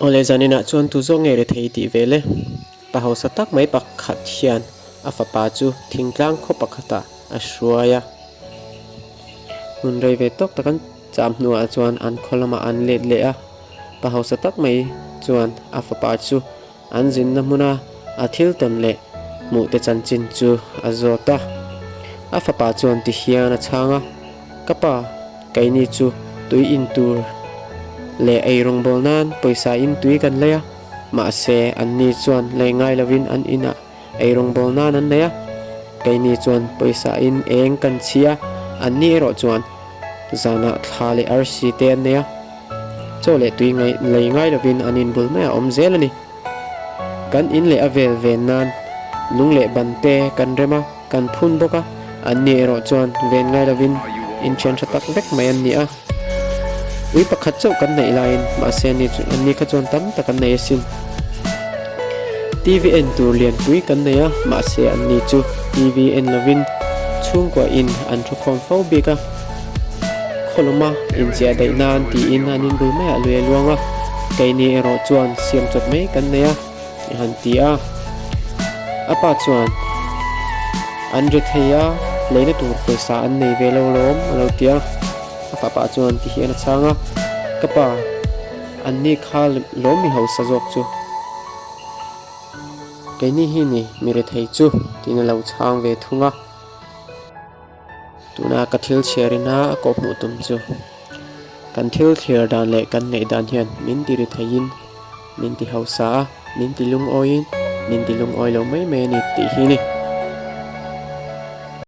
Awle zaninah chuan tu zawk nge rethei tih vel e? Pa hausa tak mai pakhat hian a fapa chu thingtlang khaw pakhatah a hruai a. Hmun rei ve tawk tak an cham hnuah chuan an khaw lamah an let leh a. Pa hausa tak mai chuan a fapa chu An zinna hmuna a thil tawn leh hmuhte chanchin chu a zawt a. A fapa chuan ti hian a chhang a, Ka pa, keini chu tui in tur leh ei rawngbâwl nan pawisa in tui kan lei a, mahse anni chuan lei ngai lovin an inah ei rawngbâwl nan an nei a. Keini chuan pawisa in eng kan chhi a, anni erawh chuan zanah thla leh arsi te an nei a. Chaw leh tui ngai lei ngai lovin an inbul mai a awm zel a ni. Kan in leh a vel ven nan lung leh ban te kan rem a, kan phun bawk a, an ni erawh chuan ven ngai lovin inthian tha tak vek mai an ni a. Ui pakhat chauh kan neih laiin mahse an ni chu an ni kha chuan tam tak an nei asin. TV en tur lianpui kan nei a, mahse an ni chu TV en lovin chhungkua in an thu khawm fo bik a. Khawlawma inchiah daih nan tiin an inbul maiah lui a luang a, keini erawh chuan siam chawp mai kan nei a, a han ti a. A pa chuan, An ri thei a, leina tur pawisa an nei ve lo lawm, a lo ti a. A fapa chuan ti hian a chhang a, Ka pa, anni kha lawm mi hausa zawk chu. Keini hi ni mi rethei chu, tiin a lo chhang ve thung a. Tuna ka thil chhiarin a a kawhhmuh tum chu kan thil thlir dan leh kan ngaih dan hian min ti ri theiin min ti hausa a, min ti lungawiin min ti lungawi lo mai mai a ni tih hi a ni.